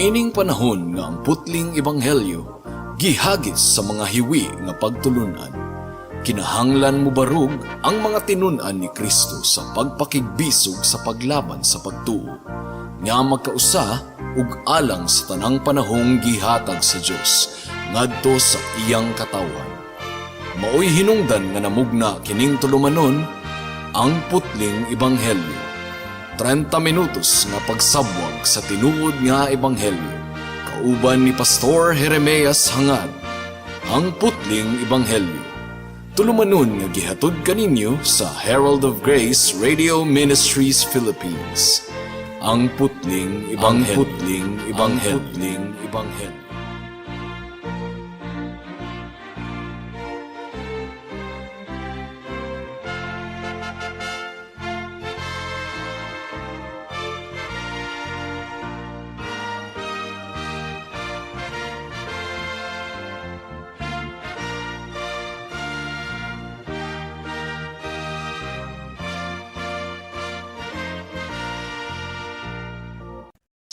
Niining panahon nga ang putling ebanghelyo gihagis sa mga hiwi nga pagtulunan, kinahanglan mobarog ang mga tinun-an ni Kristo sa pagpakigbisog sa paglaban sa pagtuo nga magkausa ug alang sa tanang panahong gihatag sa Dios ngadto sa iyang katawhan. Maoy hinungdan nga namugna kining tulumanon, Ang Putling Ebanghelyo. 30 minutos nga pagsabwag sa tinuod nga ebanghelyo. Kauban ni Pastor Jeremias Hangad. Ang Putling Ebanghelyo. Tulumanon nga gihatod kaninyo sa Herald of Grace Radio Ministries Philippines. Ang Putling Ebanghelyo. Ang Putling Ebanghelyo. Ang Putling Ebanghelyo.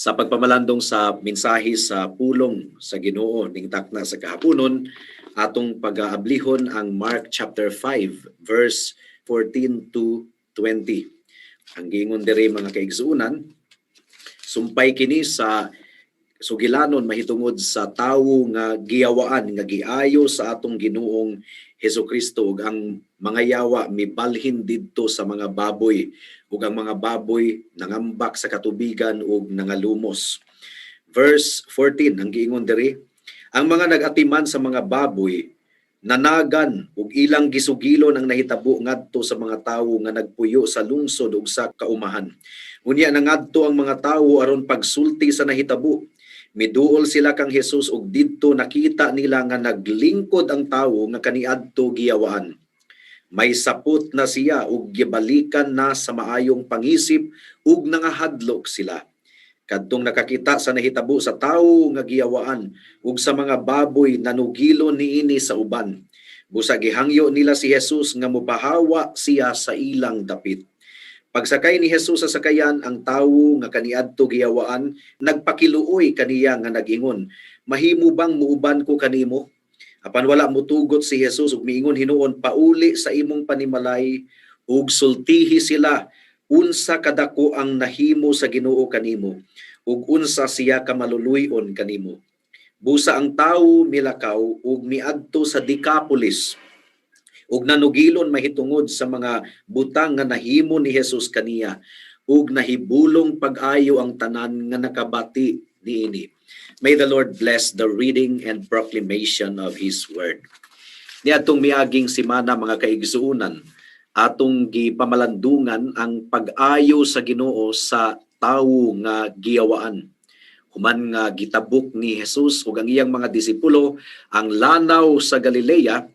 Sa pagpamalandong sa mensahe sa pulong sa Ginoo ning takna sa kahaponon, atong pag-aablihon ang Mark chapter 5 verse 14 to 20. Ang giingon diri, mga kaigsuonan, sumpay kini sa sugilanon mahitungod sa tawo nga giyawaan nga giayo sa atong Ginoong Hesukristo, ug ang mga yawa mibalhin didto sa mga baboy ug ang mga baboy nangambak sa katubigan ug nangalumos. Verse 14, ang giingon diri, ang mga nag-atiman sa mga baboy nanagan ug ilang gisugilon ang nahitabo ngadto sa mga tawo nga nagpuyo sa lungsod ug sa kaumahan. Unya nangadto ang mga tawo aron pagsulti sa nahitabo. Miduol sila kang Jesus ug didto nakita nila nga naglingkod ang tawo nga kaniadto giyawaan. May sapot na siya ug gibalikan na sa maayong pangisip, ug nangahadlok sila. Kadtong nakakita sa nahitabo sa tawo nga giyawaan ug sa mga baboy, nanugilon niini sa uban. Busa gihangyo nila si Jesus nga mopahawa siya sa ilang dapit. Pagsakay ni Jesus sa sakayan, ang tawo nga kaniadto giyawaan nagpakiluoy kaniya nga nag-ingon, "Mahimo bang muuban ko kanimo?" Apan wala mutugot si Jesus ug miingon hinuon, "Pauli sa imong panimalay ug sultihi sila unsa kadako ang nahimo sa Ginoo kanimo ug unsa siya kamaluluy-on kanimo." Busa ang tawo milakaw ug miadto sa Decapolis ug nanugilon mahitungod sa mga butang nga nahimo ni Jesus kaniya, ug nahibulong pag-ayo ang tanan nga nakabati niini. May the Lord bless the reading and proclamation of His word. Niadtong miaging simana, mga kaigsuonan, atong gipamalandungan ang pag-ayo sa Ginoo sa tawo nga giyawaan. Human nga gitabok ni Jesus ug ang iyang mga disipulo ang lanaw sa Galilea,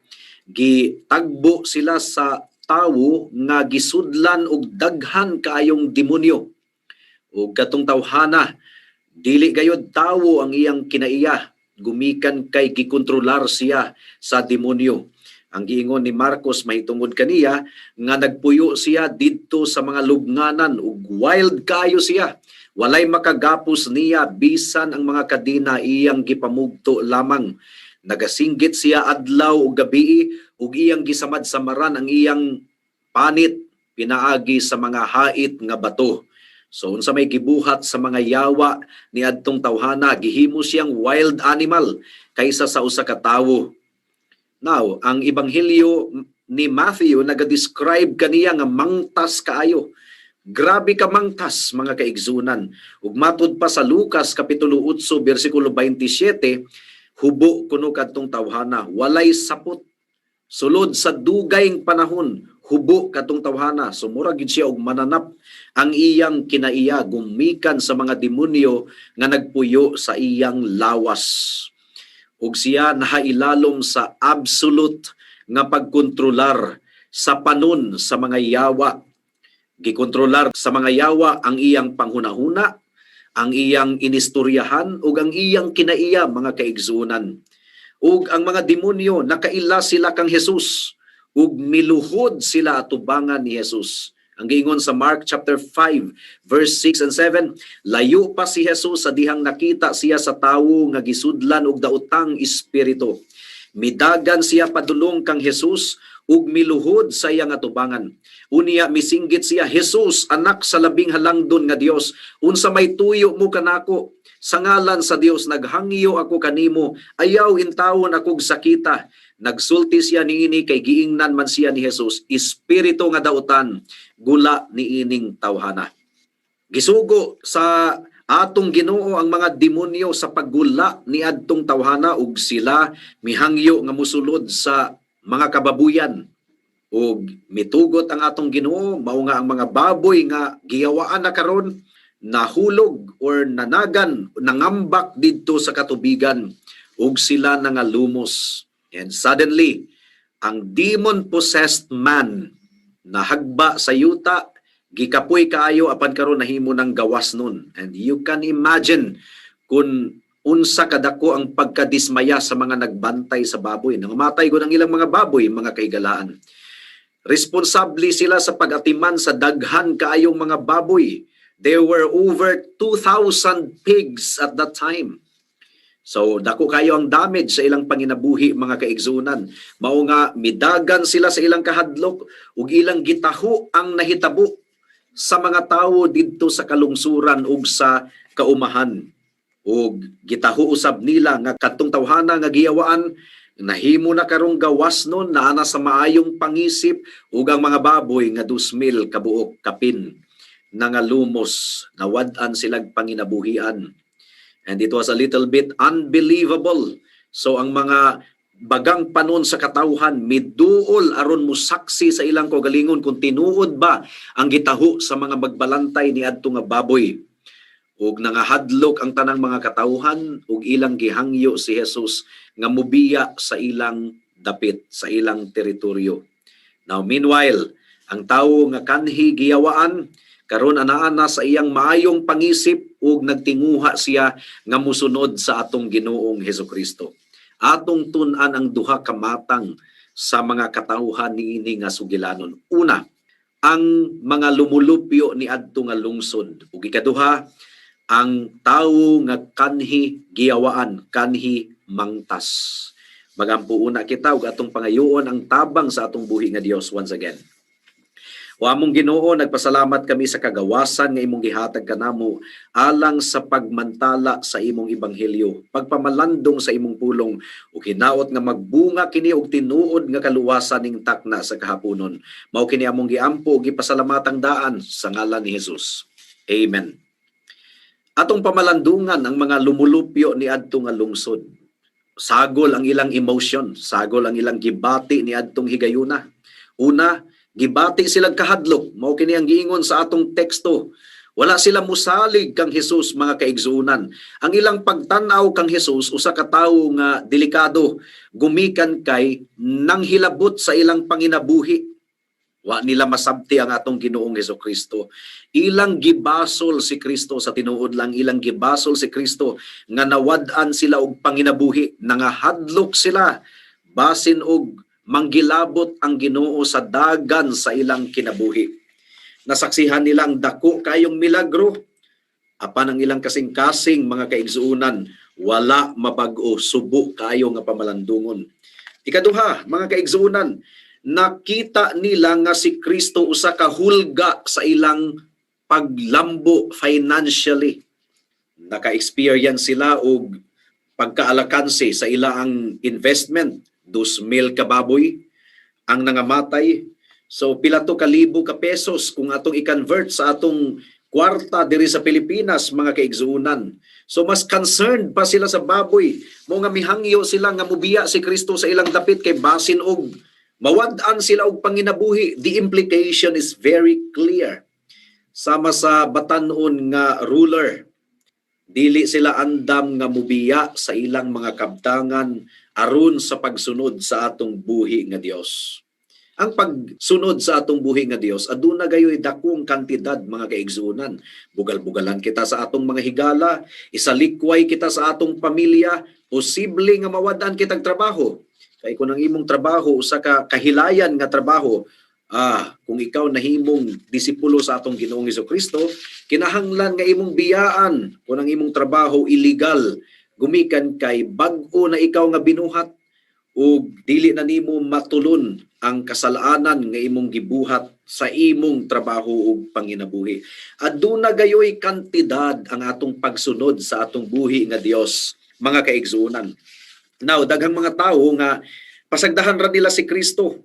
gitagbo sila sa tawo nga gisudlan og daghan kaayong demonyo. Ug katong tawhana, dili gayod tawo ang iyang kinaiya gumikan kay gikontrolar siya sa demonyo. Ang giingon ni Marcos mahitungod kaniya nga nagpuyo siya didto sa mga lubnganan ug wild kayo siya. Walay makagapos niya, bisan ang mga kadena iyang gipamugto lamang. Nagasinggit siya adlaw ug gabii ug iyang gisamad-samaran ang iyang panit pinaagi sa mga hait nga bato. So unsa may gibuhat sa mga yawa ni adtong tawhana, gihimo siyang wild animal kaysa sa usa ka tawo. Now, ang Ebanghelyo ni Matthew naga-describe kaniya nga mangtas kaayo. Grabe ka mangtas, mga kaigsuonan. Ug matud pa sa Lucas kapitulo 8 bersikulo 27, hubo kuno kadtong tawhana, walay sapot. Sulod sa dugayng panahon, hubo kadtong tawhana. So mura gid siya og mananap ang iyang kinaiya gumikan sa mga demonyo nga nagpuyo sa iyang lawas. Ug siya nahailalom sa absolute nga pagkontrolar sa panon sa mga yawa. Gikontrolar sa mga yawa ang iyang panghunahuna, ang iyang inistoryahan ug ang iyang kinaiya, mga kaigsuonan. Ug ang mga demonyo nakaila sila kang Jesus ug miluhod sila atubangan ni Jesus. Ang giingon sa Mark chapter 5 verse 6 and 7, layo pa si Jesus sa dihang nakita siya sa tawo nga gisudlan og daotang espiritu. Midagan siya padulong kang Jesus ug miluhod sa iyang atubangan. Unya misinggit siya, "Jesus, anak sa Labing Halangdon nga Dios, unsa may tuyo mo kanako? Sa ngalan sa Dios naghangyo ako kanimo, ayaw intawon akog sakita." Nagsulti siya niini kay giingnan man siya ni Jesus, "Espiritu nga dautan, gula niining tawhana." Gisugo sa atong Ginoo ang mga demonyo sa paggula ni adtong tawhana ug sila mihangyo nga musulod sa mga kababuyan ug mitugot ang atong Ginoo. Mao nga ang mga baboy nga giyawaan na karon nahulog or nanagan, nangambak didto sa katubigan ug sila nangalumos. And suddenly, ang demon possessed man nahagba sa yuta, gikapoy kaayo, apan karon nahimo ng gawas nun. And you can imagine kung unsa kadako ang pagkadismaya sa mga nagbantay sa baboy. Nangamatay gud ang ilang mga baboy, mga kahigalaan. Responsable sila sa pag-atiman sa daghan kaayong mga baboy. There were over 2,000 pigs at that time. So dako kayo ang damage sa ilang panginabuhi, mga kaigsunan. Mao nga midagan sila sa ilang kahadlok ug ilang gitaho ang nahitabo sa mga tawo didto sa kalungsuran ug sa kaumahan. Ug gitaho usab nila nga kadtong tawhana nga giyawaan nahimo na karong gawas nun, naa na sa maayong pangisip, ug ang mga baboy nga 2,000 kabuok kapin nangalumos, nawad-an silag panginabuhian. And it was a little bit unbelievable. So ang mga bagang panon sa katawhan miduol aron musaksi sa ilang kaugalingon kung tinuod ba ang gitaho sa mga magbalantay ni adto nga baboy. Ug nangahadlok ang tanang mga katawhan ug ilang gihangyo si Jesus nga mubiya sa ilang dapit, sa ilang teritoryo. Now meanwhile, ang tawo nga kanhi giyawaan karon anaa na sa iyang maayong pangisip ug nagtinguha siya nga musunod sa atong Ginoong Hesukristo. Atong tun-an ang duha ka matang sa mga katawhan niini nga sugilanon. Una, ang mga lumulupyo ni adto nga lungsod, ug ikaduha, ang tawo nga kanhi giyawaan, kanhi mangtas. Magampo una kita ug atong pangayoon ang tabang sa atong buhi nga Dios once again. O among Ginoo, nagpasalamat kami sa kagawasan nga imong gihatag kanamo alang sa pagmantala sa imong ebanghelyo, pagpamalandong sa imong pulong, ug hinaot nga magbunga kini og tinuod nga kaluwasan ning takna sa kahaponon. Mao kini among giampo ug gipasalamatang daan sa ngalan ni Jesus. Amen. Atong pamalandungan ang mga lumulupyo ni adto nga lungsod. Sagol ang ilang emotion, sagol ang ilang gibati ni adtong higayuna. Una, gibati silang kahadlok. Mao kini ang giingon sa atong teksto. Wala sila musalig kang Jesus, mga kaigsuonan. Ang ilang pagtan-aw kang Jesus, usa ka tawo nga delikado, gumikan kay nanghilabot sa ilang panginabuhi. Wa nila masabti ang atong Ginoong Hesukristo. Ilang gibasol si Kristo sa tinuod lang, ilang gibasol si Kristo nga nawad-an sila og panginabuhi, nangahadlok sila basin og manggilabot ang Ginoo sa dagan sa ilang kinabuhi. Nasaksihan nila ang dako kayong milagro apan ang ilang kasing-kasing, mga kaigsuonan, wala mabag-o, subo kayo nga pamalandungon. Ikaduha, mga kaigsuonan, nakita nila nga si Kristo usa ka hulga sa ilang paglambo financially. Naka-experience sila og pagkaalakanse sa ilang investment, 2,000 ka baboy ang nangamatay. So pila to kalibo ka pesos kung atong i-convert sa atong kwarta diri sa Pilipinas, mga kaigsuonan. So mas concerned pa sila sa baboy. Mao nga mihangyo sila nga mubiya si Kristo sa ilang dapit kay basin og mawad-an sila og panginabuhi. The implication is very clear. Sama sa batanon nga ruler, dili sila andam nga mubiya sa ilang mga kabtangan aron sa pagsunod sa atong buhi nga Dios. Ang pagsunod sa atong buhi nga Dios, aduna gayoy dakong kantidad, mga kaigsuonan. Bugal-bugalan kita sa atong mga higala, isalikway kita sa atong pamilya, posible nga mawad-an kitag trabaho. Kay kung ang imong trabaho usa ka kahilayan nga trabaho, Ah, kung ikaw nahimong disipulo sa atong Ginoong Kristo, kinahanglan nga imong biyaan kung ang imong trabaho illegal, gumikan kay bag-o na ikaw nga binuhat ug dili na nimo matulon ang kasalanan nga imong gibuhat sa imong trabaho ug panginabuhi. Aduna gayoy kantidad ang atong pagsunod sa atong buhi nga Dios, mga kaigsuonan. Now, daghang mga tawo nga pasagdahan ra nila si Kristo.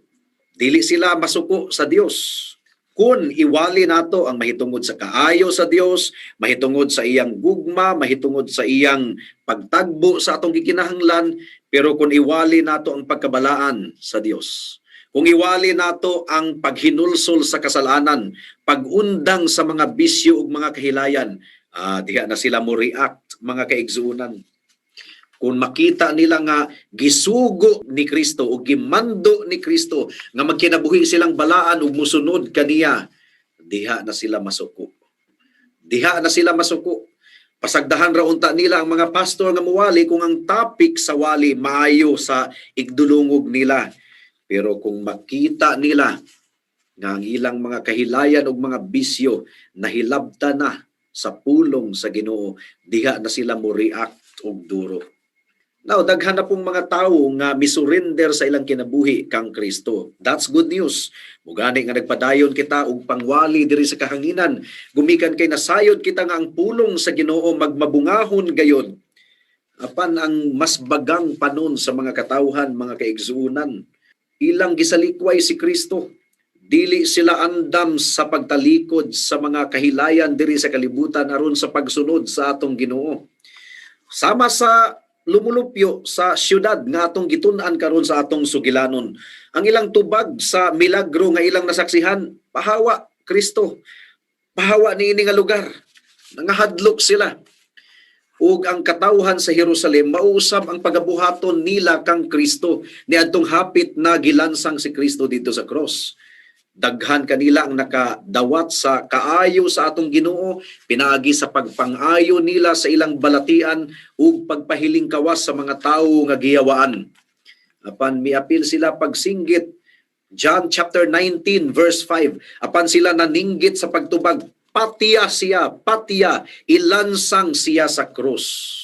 Dili sila masuko sa Dios. Kung iwali nato ang mahitungod sa kaayo sa Dios, mahitungod sa iyang gugma, mahitungod sa iyang pagtagbo sa atong gikinahanglan, pero kung iwali nato ang pagkabalaan sa Dios, kung iwali nato ang paghinulsol sa kasalanan, pagundang sa mga bisyo ug mga kahilayan, diha na sila mo react, mga kaigsuonan. Kung makita nila nga gisugo ni Kristo o gimando ni Kristo nga magkinabuhi silang balaan ug musunod kaniya, diha na sila masuko. Diha na sila masuko. Pasagdahan ra unta nila ang mga pastor nga muwali kung ang topic sa wali maayo sa igdulungog nila. Pero kung makita nila nga ang ilang mga kahilayan ug mga bisyo nahilabta na sa pulong sa Ginoo, diha na sila mo react og duro. Now, daghan na pong mga tawo nga misurrender sa ilang kinabuhi kang Kristo. That's good news. Mugani nga nagpadayon kita og pangwali diri sa kahanginan. Gumikan kay nasayod kita nga ang pulong sa Ginoo magmabungahon gayod. Apan ang mas bagang panon sa mga katawhan, mga kaigsuonan, ilang gisalikway si Kristo. Dili sila andam sa pagtalikod sa mga kahilayan diri sa kalibutan aron sa pagsunod sa atong Ginoo. Sama sa lumulupyo sa syudad nga atong gitun-an karon sa atong sugilanon. Ang ilang tubag sa milagro nga ilang nasaksihan, "Pahawa, Kristo. Pahawa niini nga lugar." Nangahadlok sila. Ug ang katawhan sa Jerusalem mausab ang pagabuhaton nila kang Kristo niadtong hapit na gilansang si Kristo dito sa cross. Daghan kanila ang nakadawat sa kaayo sa atong Ginoo pinaagi sa pagpang-ayo nila sa ilang balatian ug pagpahiling kawas sa mga tawo nga giyawaan. Apan miapil sila pagsinggit. John chapter 19 verse 5. Apan sila naninggit sa pagtubag, "Patiya siya, patiya, ilansang siya sa krus."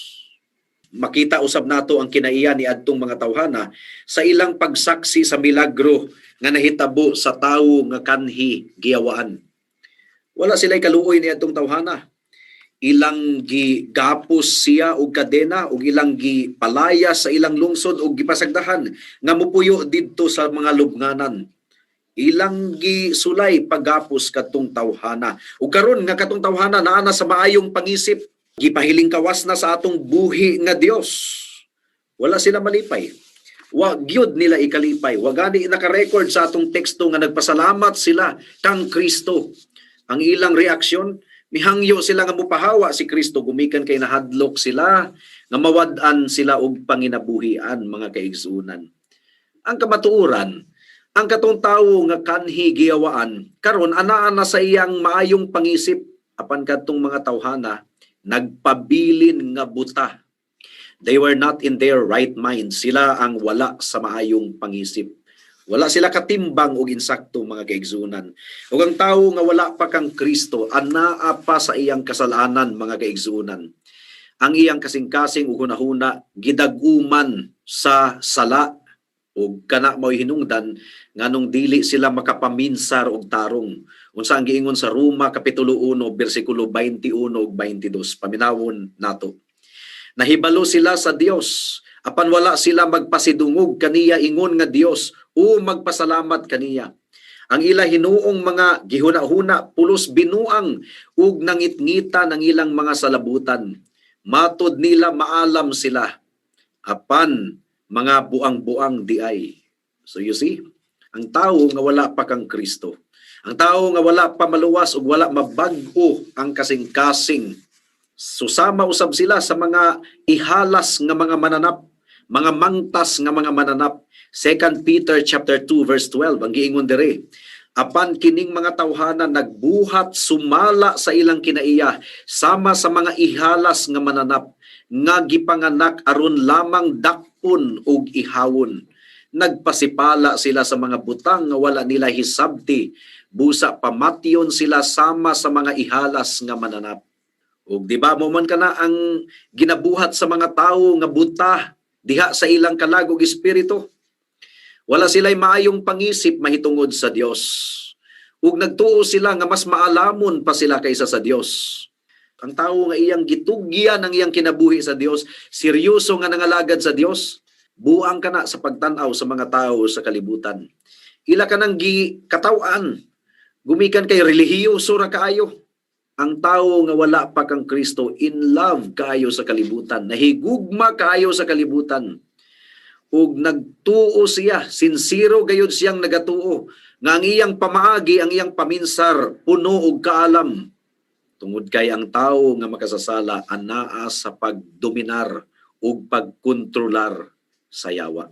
Makita usab nato ang kinaiya ni adtong mga tawhana sa ilang pagsaksi sa milagro nga nahitabo sa tawo nga kanhi giyawaan. Wala sila kaluoy ni adtong tawhana. Ilang gigapos siya og kadena ug ilang gipalaya sa ilang lungsod ug gipasagdahan nga mupuyo didto sa mga lubnganan. Ilang gisulay paggapos kadtong tawhana. Ug karon nga katong tawhana naa na sa maayong pangisip, gipahiling kawas na sa atong buhi nga Dios. Wala sila malipay. Wa gyud nila ikalipay. Wa gani naka-record sa atong teksto nga nagpasalamat sila kang Kristo. Ang ilang reaksyon, mihangyo sila nga mupahawa si Kristo gumikan kay nahadlok sila nga mawad-an sila og panginabuhian, mga kaigsuonan. Ang kamatuoran, ang katong tawo nga kanhi giyawaan karon anaa na sa iyang maayong pangisip, apan kadtong mga tawhana nagpabilin nga buta. They were not in their right mind. Sila ang wala sa maayong pangisip. Wala sila katimbang og insakto, mga kaigsuonan. Ug ang tawo nga wala pa kang Kristo, anaa pa sa iyang kasalanan, mga kaigsuonan. Ang iyang kasing-kasing ug hunahuna gidag-uman sa sala ug kana mao'y hinungdan nganong dili sila makapaminsar og tarong. Unsa ang giingon sa Roma kapitulo 1 bersikulo 21 ug 22? Paminawon nato. Nahibalo sila sa Dios, apan wala sila magpasidungog kaniya ingon nga Dios o magpasalamat kaniya. Ang ila hinuong mga gihuna-huna pulos binuang ug nangitngita ng ilang mga salabutan. Matod nila maalam sila, apan mga buang-buang diay. So you see, ang tao nga wala pa kang Kristo, ang tao nga wala pa maluwas ug wala mabag-o ang kasing-kasing, susama usab sila sa mga ihalas nga mga mananap, mga mangtas nga mga mananap. 2 Peter chapter 2 verse 12 ang giingon dire. Apan kining mga tawhana nagbuhat sumala sa ilang kinaiya sama sa mga ihalas nga mananap nga gipanganak aron lamang dakpon ug ihawon. Nagpasipala sila sa mga butang nga wala nila hisabti, busa pamatyon sila sama sa mga ihalas nga mananap. Ug di ba mo man kana ang ginabuhat sa mga tawo nga buta diha sa ilang kalag ug espiritu? Wala sila'y maayong pangisip mahitungod sa Dios. Ug nagtuo sila nga mas maalamon pa sila kaysa sa Dios. Ang tawo nga iyang gitugyan ang iyang kinabuhi sa Dios, seryoso nga nangalagad sa Dios, buang kana sa pagtan-aw sa mga tao sa kalibutan. Ila kanang gikataw-an, gumikan kay relihiyoso ra kaayo. Ang tawo nga wala pa kang Kristo, in love kaayo sa kalibutan, nahigugma kaayo sa kalibutan. Ug nagtuo siya, sinsero gayud siyang nagatuo nga ang iyang pamaagi, ang iyang paminsar puno og kaalam. Tungod kay ang tawo nga makasasala anaa sa pagdominar ug pagkontrolar sa yawa.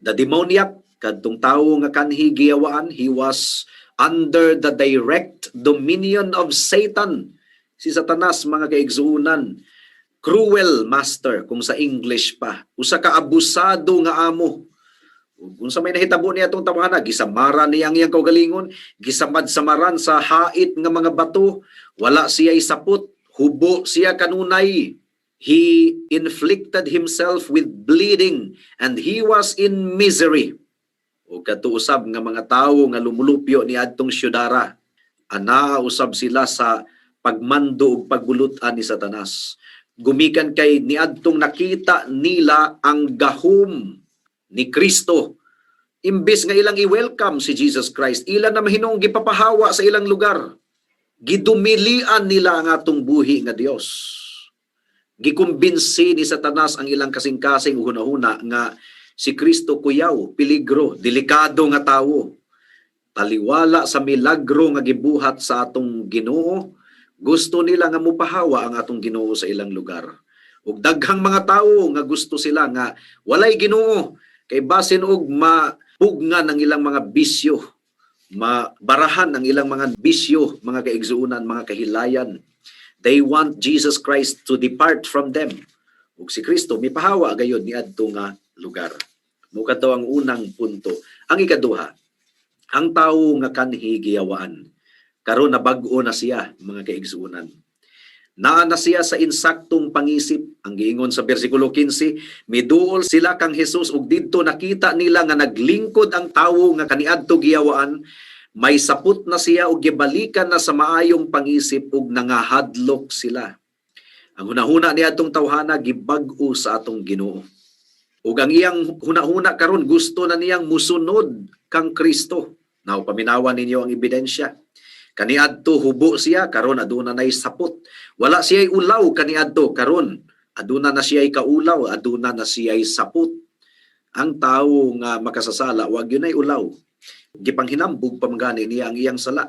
The demoniac, kadtong tawo nga kanhi giyawaan, he was under the direct dominion of Satan. Si Satanas, mga kaigsuonan, cruel master kung sa English pa, usa ka abusado nga amo. Ug unsa may nahitabo niya atong tawhana, gisamaran niya ang iyang kaugalingon, gisamad-samaran sa hait nga mga bato, wala siya sapot, hubo siya kanunay. He inflicted himself with bleeding and he was in misery. Ug kadto usab nga mga tawo nga lumulupyo ni adtong syudara, anaa usab sila sa pagmando ug pagbulut-an ni Satanas. Gumikan kay niadtong nakita nila ang gahom ni Kristo. Imbes nga ilang i-welcome si Jesus Christ, ila na mahinong gipapahawa sa ilang lugar. Gidumilian nila ang atong buhi nga Dios. Gikumbinsi ni Satanas ang ilang kasing-kasing ug hunahuna nga si Kristo kuyaw, peligro, delikado nga tawo. Taliwala sa milagro nga gibuhat sa atong Ginoo, gusto nila nga mupahawa ang atong Ginoo sa ilang lugar. Ug daghang mga tawo nga gusto sila nga walay Ginoo kay basin og mapugnan ang ilang mga bisyo, mabarahan ang ilang mga bisyo, mga kaigsuonan, mga kahilayan. They want Jesus Christ to depart from them. Ug si Kristo mipahawa gayud niadto nga lugar. Mao kadto ang unang punto. Ang ikaduha, ang tawo nga kanhi giyawaan. Karon nabag-o na siya, mga kaigsuonan. Naa na siya sa insaktong pangisip. Ang giingon sa bersikulo 15, miduol sila kang Jesus ug didto nakita nila nga naglingkod ang tawo nga kaniadto giyawaan, may sapot na siya ug gibalikan na sa maayong pangisip ug nangahadlok sila. Ang hunahuna ni atong tawhana gibag-o sa atong Ginoo. Ug ang iyang hunahuna karon, gusto na niyang musunod kang Kristo. Now, paminawan ninyo ang ebidensya. Kaniadto hubo siya, karon aduna nay sapot. Wala siya'y ulaw kaniadto, karon aduna na siya'y kaulaw, aduna na siya'y sapot. Ang tawo nga makasasala, wa gyud nay ulaw. Gipanghinambog pa man gani niya ang iyang sala.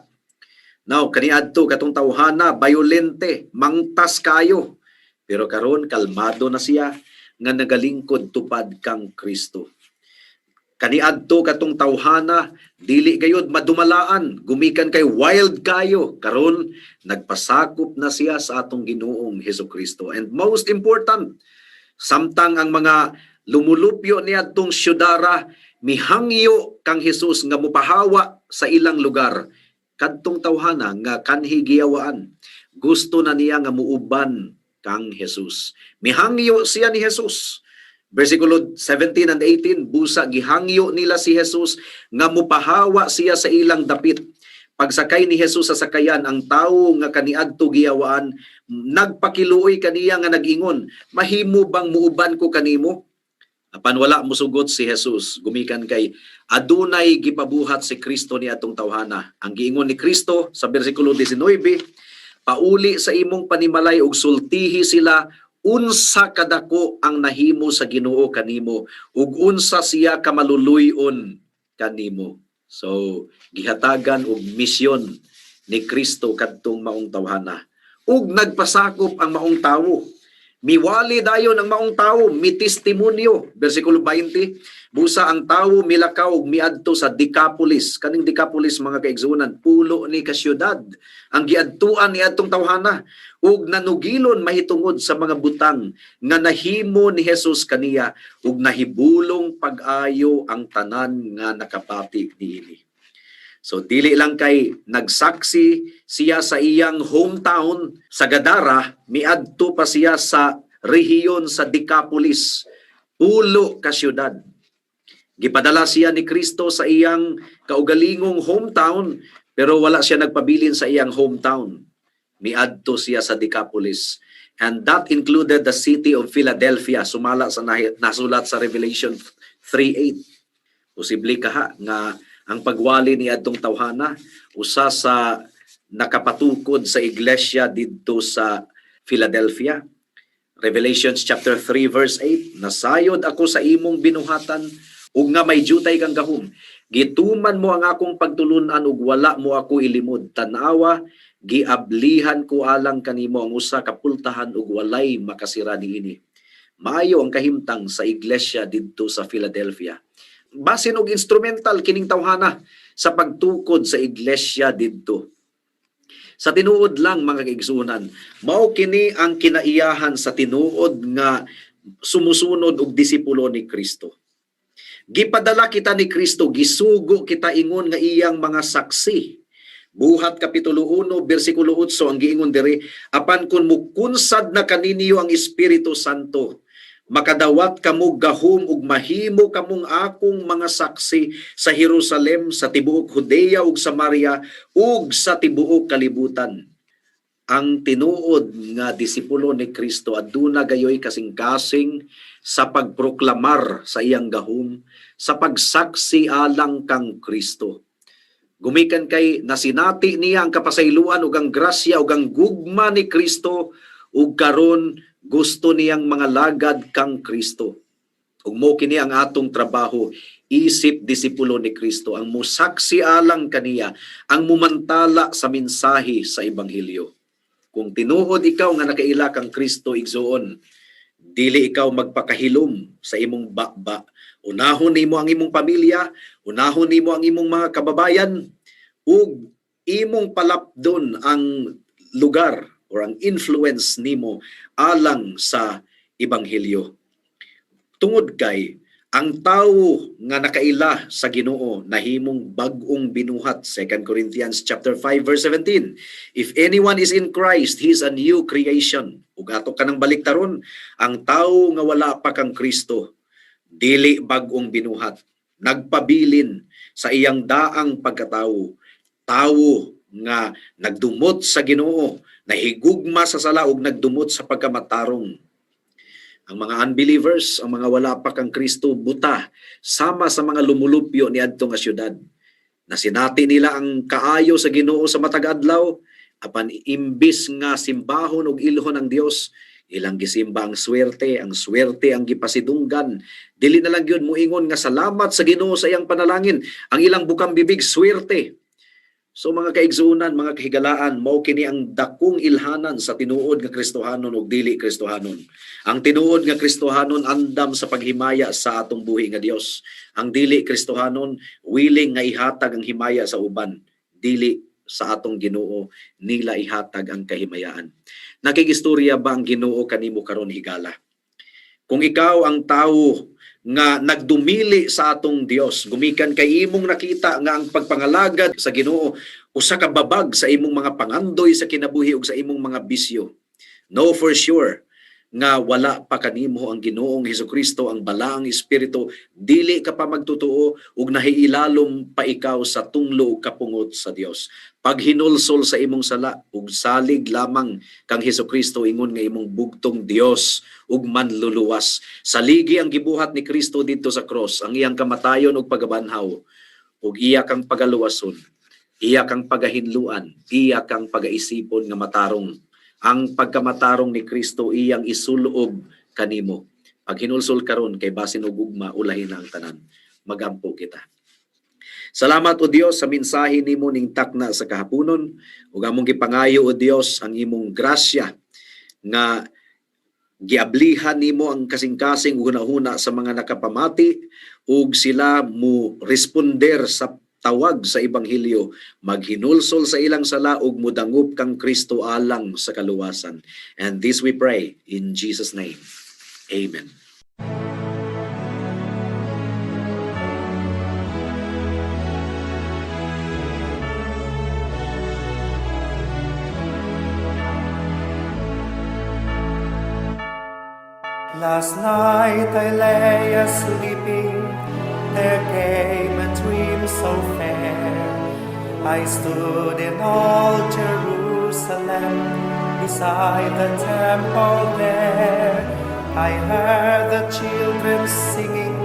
Now, kaniadto katong tawhana violente, mangtas kayo. Pero karon kalmado na siya nga nagalingkod tupad kang Kristo. Kaniadto katong tawhana dili gayud madumalaan, gumikan kay wild kayo. Karon nagpasakop na siya sa atong Ginoong Hesukristo. And most important, samtang ang mga lumulupyo niadtong syudara mihangyo kang Jesus nga mupahawa sa ilang lugar, kadtong tawhana nga kanhi giyawaan, gusto na niya nga muuban kang Jesus. Mihangyo siya ni Jesus. Versikulo 17 and 18, busa gihangyo nila si Jesus nga mupahawa siya sa ilang dapit. Pagsakay ni Jesus sa sakayan, ang tawo nga kaniadto giyawaan nagpakiluoy kaniya nga nag-ingon, "Mahimo bang muuban ko kanimo?" Apan wala musugot si Jesus, gumikan kay adunay gipabuhat si Kristo ni atong tawhana. Ang giingon ni Kristo sa bersikulo 19, "Pauli sa imong panimalay ug sultihi sila unsa kadako ang nahimo sa Ginoo kanimo ug unsa siya kamaluluy-on kanimo." So gihatagan og misyon ni Kristo kadtong maong tawhana ug nagpasakop ang maong tawo. Miwali dayon ang maong tawo, mitestimonyo. Versikulo 20, busa ang tawo milakaw ug miadto sa Decapolis. Kaning Decapolis, mga kaigsuonan, pulo ni ka syudad ang giadtuan ni adtong tawhana ug nanugilon mahitungod sa mga butang nga nahimo ni Jesus kaniya, ug nahibulong pag-ayo ang tanan nga nakapati niini. So dili lang kay nagsaksi siya sa iyang hometown sa Gadara, miadto pa siya sa rehiyon sa Decapolis, pulo ka syudad. Gipadala siya ni Kristo sa iyang kaugalingong hometown, pero wala siya nagpabilin sa iyang hometown. Miadto siya sa Decapolis. And that included the city of Philadelphia, sumala sa nasulat sa Revelation 3:8. Posible kaha nga ang pagwali ni adtong tawhana usa sa nakapatukod sa iglesia didto sa Philadelphia. Revelations chapter 3 verse 8, "Nasayod ako sa imong binuhatan ug nga may jutay kang gahom. Gituman mo ang akong pagtulunan ug wala mo ako ilimod. Tan-awa, giablihan ko alang kanimo ang usa ka pultahan ug walay makasira niini." Maayo ang kahimtang sa iglesia didto sa Philadelphia. Basin og instrumental kining tawhana sa pagtukod sa iglesia didto. Sa tinuod lang, mga kaigsuonan, mao kini ang kinaiyahan sa tinuod nga sumusunod og disipulo ni Kristo. Gipadala kita ni Kristo, gisugo kita ingon nga iyang mga saksi. Buhat Kapitulo 1 bersikulo 8 ang giingon diri, "Apan kun mukunsad na kaninyo ang Espiritu Santo, makadawat kamo gahom ug mahimo kamong akong mga saksi sa Jerusalem, sa tibuok Judea ug Samaria ug sa tibuok kalibutan." Ang tinuod nga disipulo ni Kristo aduna gayoy kasing-kasing sa pagproklamar sa iyang gahom, sa pagsaksi alang kang Kristo. Gumikan kay nasinati niya ang kapasayloan ug ang grasya ug ang gugma ni Kristo ug karon gusto niyang mga lagad kang Kristo. Ug mo kini ang atong trabaho isip disipulo ni Kristo, ang musaksi alang kaniya, ang mumantala sa mensahe sa ebanghelyo. Kung tinuod ikaw nga nakaila kang Kristo, igsuon, dili ikaw magpakahilom sa imong baba. Unahon nimo ang imong pamilya, unahon nimo ang imong mga kababayan, ug imong palapdon ang lugar or ang influence nimo alang sa ebanghelyo. Tungod kay ang tawo nga nakaila sa Ginoo nahimong bag-ong binuhat, 2 Corinthians chapter 5 verse 17. "If anyone is in Christ, he is a new creation." Ug ato kanang baliktaron, ang tawo nga wala pa kang Kristo dili bag-ong binuhat, nagpabilin sa iyang daang pagkatawo, tawo nga nagdumot sa Ginoo, nahigugma sa sala ug nagdumot sa pagkamatarong. Ang mga unbelievers, ang mga wala pa kang Kristo, buta, sama sa mga lumulupyo ni adto nga syudad. Nasinati nila ang kaayo sa Ginoo sa matag adlaw, apan imbis nga simbahon og ilhon ang Dios, ilang gisimba ang swerte ang gipasidunggan. Dili na lang gyud muingon nga salamat sa Ginoo sa iyang panalangin. Ang ilang bukang bibig, swerte. So mga kaigsuonan, mga kahigalaan, mao kini ang dakong ilhanan sa tinuod nga Kristohanon ug dili Kristohanon. Ang tinuod nga Kristohanon andam sa paghimaya sa atong buhi nga Dios. Ang dili Kristohanon willing nga ihatag ang himaya sa uban, dili sa atong Ginoo nila ihatag ang kahimayaan. Nakigistorya ba ang Ginoo kanimo karon, higala? Kung ikaw ang tawo nga nagdumili sa atong Dios, gumikan kay imong nakita nga ang pagpangalagad sa Ginoo usa ka babag sa imong mga pangandoy sa kinabuhi ug sa imong mga bisyo, know for sure nga wala pa kanimo ang Ginoong Hesukristo, ang Balaang Espiritu, dili ka pa magtotoo ug nahiilalom pa ikaw sa tunglo ug kapungot sa Dios. Paghinulsol sa imong sala ug salig lamang kang Hesukristo ingon nga imong bugtong Dios ug manluluwas. Saligi ang gibuhat ni Kristo didto sa cross, ang iyang kamatayon ug pagabanhaw, ug iya kang pagaluwason, iya kang pagahinluan, iya kang pagaisipon nga matarong. Ang pagkamatarong ni Kristo iyang isulob kanimo. Pag hinulsol karon kay basin og ugma ulahin na ang tanan. Magampo kita. Salamat, O Dios, sa mensahe nimo ning takna sa kahaponon ug among gipangayo, O Dios, ang imong grasya nga Giablihan nimo ang kasing-kasing ug hunahuna sa mga nakapamati ug sila mo responder sa tawag sa ebanghelyo, maghinulsol sa ilang sala ug mudangop kang Kristo alang sa kaluwasan. And this we pray in Jesus' name. Amen. Last night I lay a sleeping, there came a dream so fair. I stood in old Jerusalem, beside the temple there. I heard the children singing,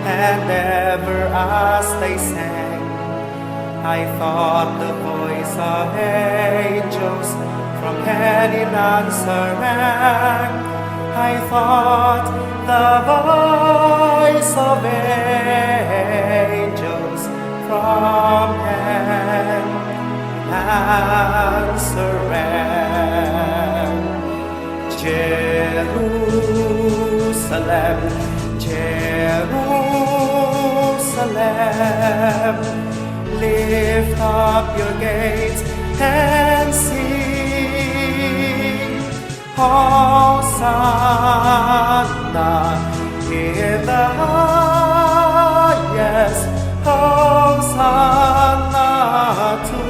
and ever as they sang, I thought the voice of angels from heaven in answer rang. I thought the voice of angels from heaven answer rang. Jerusalem, Jerusalem, lift up your gates and sing. Hosanna in the highest, Hosanna to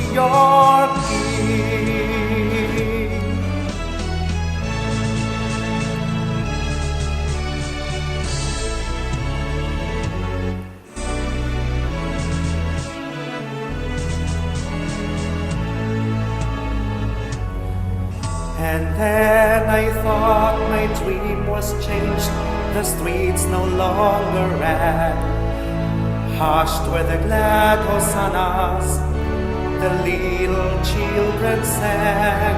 your King. And then I thought my dream was changed, the streets no longer rang. Hushed were the glad hosannas, the little children sang.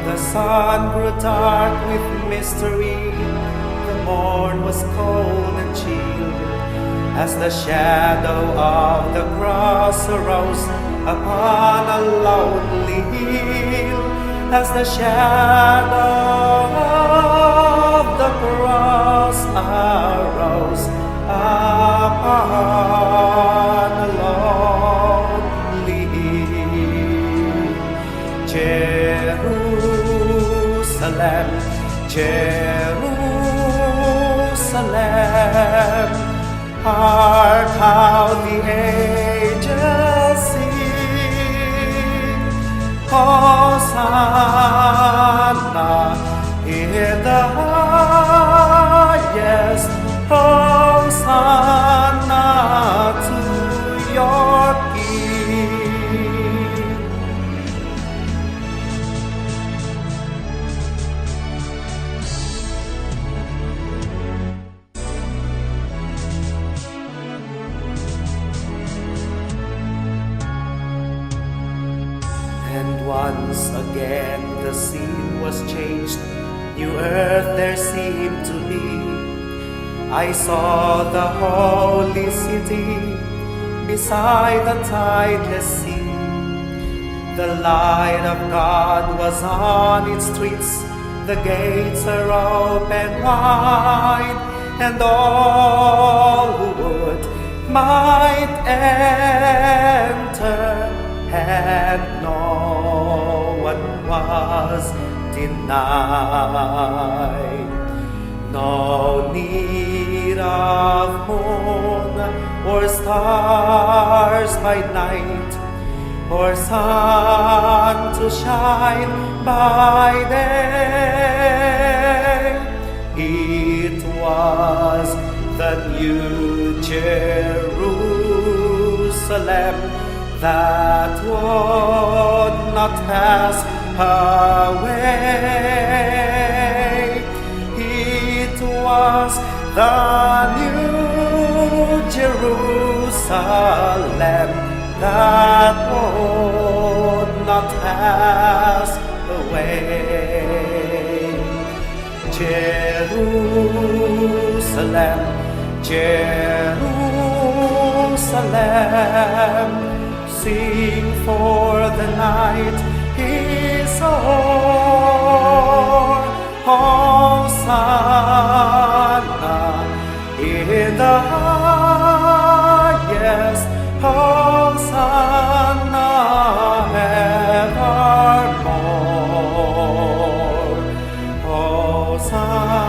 The sun grew dark with mystery, the morn was cold and chill, as the shadow of the cross arose upon a lonely hill, as the shadow of the cross arose upon a lonely hill. Jerusalem, Jerusalem, hark how the angels sing. Hosanna in the highest, Hosanna to your King. And once again the scene was changed, new earth there seemed to be. I saw the holy city beside the tideless sea. The light of God was on its streets, the gates are open wide, and all who would might enter, and no one was denied. No need of moon or stars by night, or sun to shine by day. It was the new Jerusalem that would not pass away. It was the new Jerusalem that would not pass away. Jerusalem, Jerusalem, sing, for the night is o'er. Hosanna in the highest, Hosanna evermore. Hosanna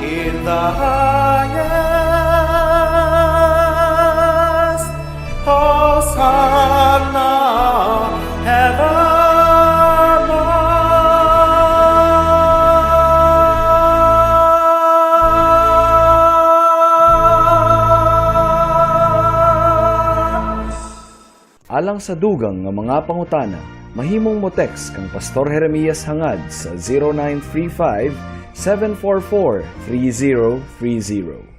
in the highest, Hosanna evermore. Alang sa dugang nga mga pangutana, mahimong mo text kang Pastor Jeremias Hangad sa 0935 744 3030.